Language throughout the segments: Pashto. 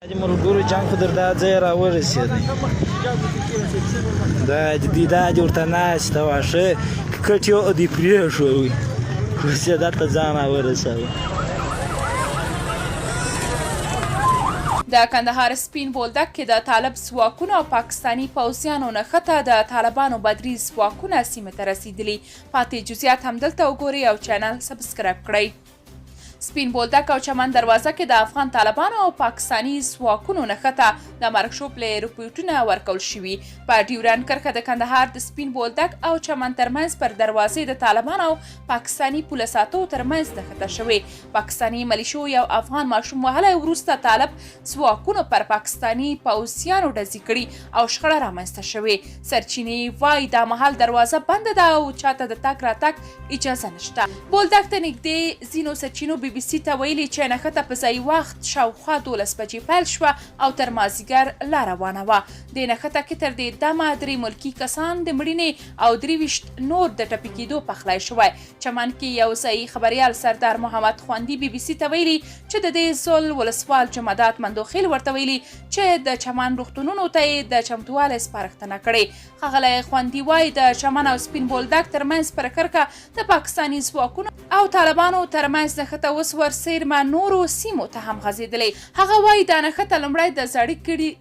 د ملګرو جنګ خو در دا ځای راورسېدی. دا دې دا دې ورته ناست واښه کټ یو دې پرېښوی، اوس یې دلته ځان راورسوه. د کندهار سپین بولدک کې د طالب ځواکونو او پاکستاني پوځیانو نښته، د طالبانو بدري ځواکونه سیمې ته رسیدلي. پاتې جزئیات همدلته وګورئ او چینل سبسکرایب کړئ. سپین بولدک او چمن دروازه کې د افغان طالبانو او پاکستاني ځواکونو نښته، د مرګ ژوبلې رپوټونه ورکول شوي. په ډیورنډ کرښه د کندهار د سپین بولدک او چمن ترمنځ پر دروازې د طالبانو او پاکستاني پوله ساتو ترمنځ نښته شوې. پاکستاني ملیشو یو افغان ماشوم وهلی، وروسته طالب ځواکونو پر پاکستاني پوځیانو ډزې کړي او شخړه رامنځته شوې. سرچینې وايي دا مهال دروازه بنده ده او چاته د تګ راتګ اجازه نشته. بولدک ته نږدې ځینو سرچینو بي بي سي ته ویلي چې نښته په ځايي وخت شاوخوا 12 بجې پیل شوه او تر مازیګر لا روانه وه. دې نښته کې تر دې دمه درې ملکي کسان د مړینې او 23 نور د ټپي کېدو پخلی شوی. چمن کې یو ځايي خبریال سردار محمد خوندي بي بي سي ته ویلي چې د دې ځل ولسوال جمعه داد مندوخېل ورته ویلي چې د چمن روغتونونو ته یې د چمتووالی سپارښتنه کړې. ښاغلی خوندي وايي، د چمن او سپین بولدک ترمنځ پر کرښه د پاکستاني ځواکونو او طالبانو ترمنځ نښته اوس ورڅېرمه نورو سیمو ته هم غځېدلې. هغه وايي، دا نښته لومړی د زاړه کلي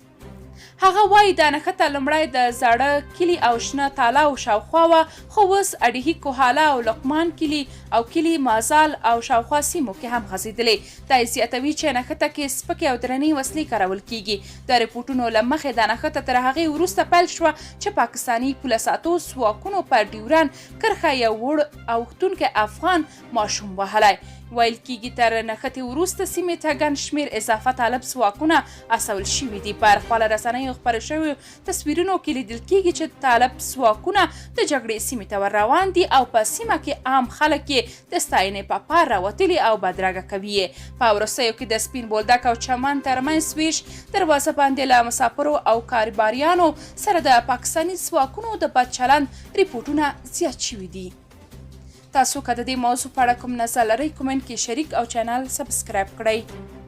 هغه وايي، دا نښته لومړی د زاړه کلي او شنه تالاو شاوخوا وه، خو اوس اډهي کوهاله او لقمان کلي او کلي مازال او شاوخوا سیمو کې هم غځېدلې. دی زیاتوي چې نښته کې سپکې او درنې وسلې کارول کېږي. د رپوټونو له مخې دا نښته تر هغې وروسته پیل شوه چې پاکستاني پوله ساتو ځواکونو پر ډیورن کرښه یو وړ اوښتونکی افغان ماشوم وهلی. ویل کیږي تر نښتې وروسته سیمې ته ګڼ شمېر اضافه طالب ځواکونه استول شوي دي. پر خواله رسنیو خپرو شویو تصویرونو کې لیدل کیږي چې طالب ځواکونه د جګړې سیمې ته ور روان دي او په سیمه کې عام خلک یې د ستاینې په پار راوتلي او بدرګه کوي یې. په وروستیو کې د سپین بولدک او چمن ترمنځ ویش دروازه باندې له مساپرو او کاروباریانو سره د پاکستاني ځواکونو د بد چلند رپوټونه زیات شوي دي. تاسو که د دې موضوع په اړه کوم نظر لرئ کومنټ کې شریک او چینل سبسکرایب کړئ.